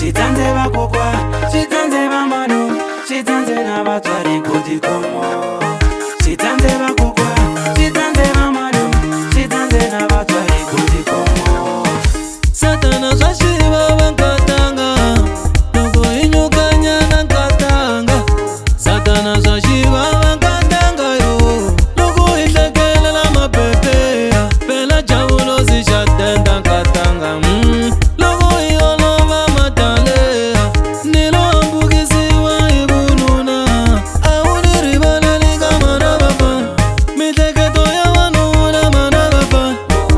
Swi tsandze vakokwa, swi tsandze vamanu, swi tsandze na vatswari ku tikhomo. Swi tsandze vakokwa, swi tsandze vamanu, swi tsandze na vatswari ku tikhomo. Satana swa xivava nkatanga, loko hi nyukanyana nkatanga. Satana swa xivava nkatanga yo, loko hi hlekelela mapepeya. Phela javulosi xa tenda nkatanga, loko hi olova mataleya. Ni lo hambukisiwa hi vununa, a wu ni rivaleli ka mana vafana. Mihleketo ya wanuna mana vafana,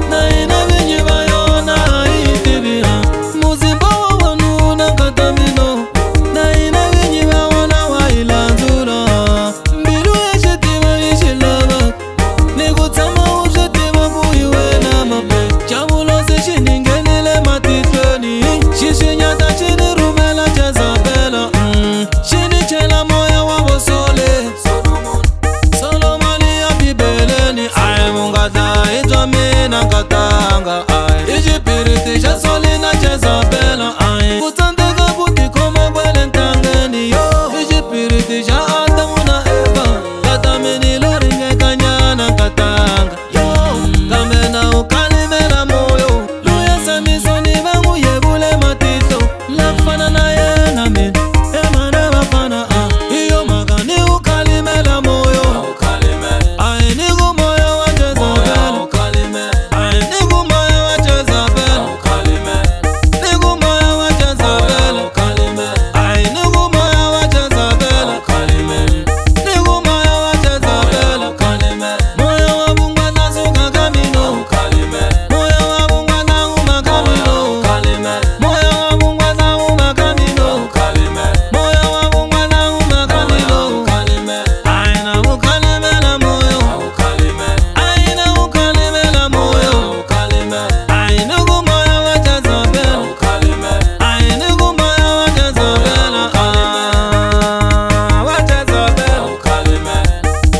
na hina vinyi va yona a hi tivi ha. Muzimba wa wanuna nkata mino, na hina vinyi va wona wa hi landzula. Mbilu ya xitiva yi xi lava, ni ku tshama u swi tiva ku hi wena mape. Javulosi xi ni nghenile matihlweni, xi xinyata xi ni rhumela Jezabela, xi ni chela moya wa vusole. Solomoni ya Bibeleni, ayi vungadlayi bya mina nkatanga, ayi i xipiriti xa Soli na Jezabela, ayi ku tsandzeka ku tikhoma kwele ntangeni yo, i xipiriti xa Adamu na Eva. Katamini lo ringekanyana nkatanga yo, kambe na u kalimela moyo. Luya Samisoni va n'wi yevule matihlo, la ku fana na yena mina emana vafana, a hi yo mhaka ni u kalimela moyo. Ayi ni ku moya wa Jezabela, ayi ni ku moya wa Jezabela, ni ku moya wa Jezabela, ayi ni ku moya wa Jezabela, ni ku moya wa Jezabela. Moya wa vungwana suka ka mino, moya wa vungwana huma ka mino, moya wa vungwana huma ka mino, moya wa vungwana huma ka mino. Ayi na u khalimela moyo, ayi na u khalimela moyo, ayi ni ku moya wa Jezabela, ayi ni ku moya wa Jezabela, ah, wa Jezabela,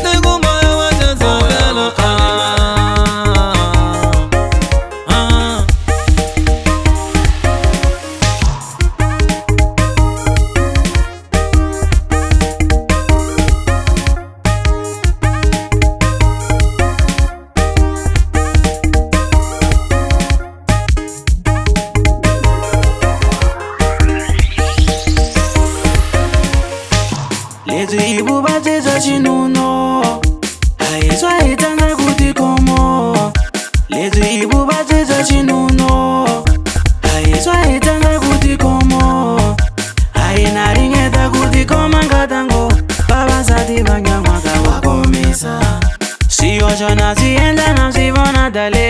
ni ku moya wa Jezabela, ah, ah. Lebyi i vuvabyi bya xinuno, a hi swa hi tsandza ku tikhomo. Lebyi i vuvabyi bya xinuno, a hi swa hi tsandza ku tikhomo. A hi na ringeta ku tikhoma nkatango, vavasati va nyan'waka wa komisa. Swihoxo na swi endla na swi vona tale,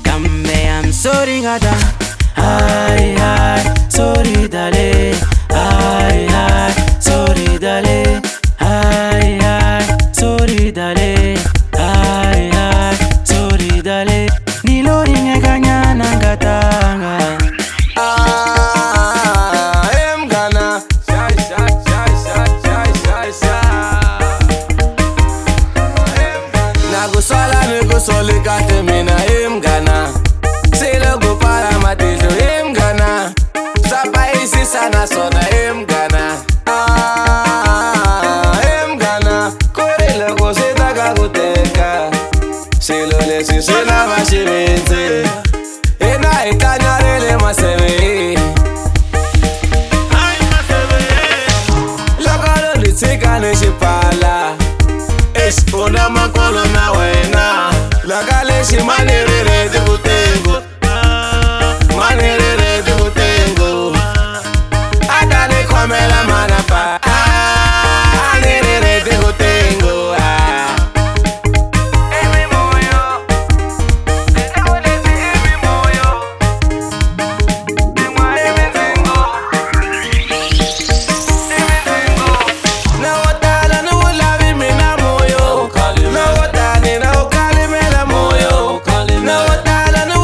kambe I'm sorry ngata. Ai ai, sorry dale. Ai ai, sorry dale. Ai ai, sorry dale. Ai ai, sorry dale. Ni lo ringekanyana nkatanga. Ah, emngana. Sha sha sha sha sha sha sha. Nakuswala nikusoli kahle mina emngana. Silokupala matihlo emngana. Swa naswona emngana. Ah, emngana. Ku ri loko swi ta ka ku teka, swilo leswi swi lava xivindzi. Hina hi tlanya ri le maseve. Loko lo ni tshika ni xipfala, exi u na makolo na wena. Laka lexi mani ri reti vutengu, mani ri reti vutengu. A ta ni khomela mana fa, a ni ri reti vutengu. Na wo tala ni wu lavi mina moyo, na wo tani na wu kalimela moyo, na wo tala ni wu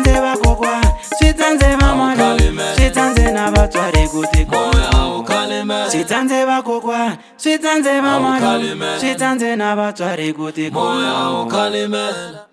tsandze vakokwana, swi tsandze vamalume, swi tsandze na vatswari ku tikhoma. Moya wu khalimela. Swi tsandze vakokwana, swi tsandze vamalume, swi tsandze na vatswari ku tikhoma. Moya wu khalimela.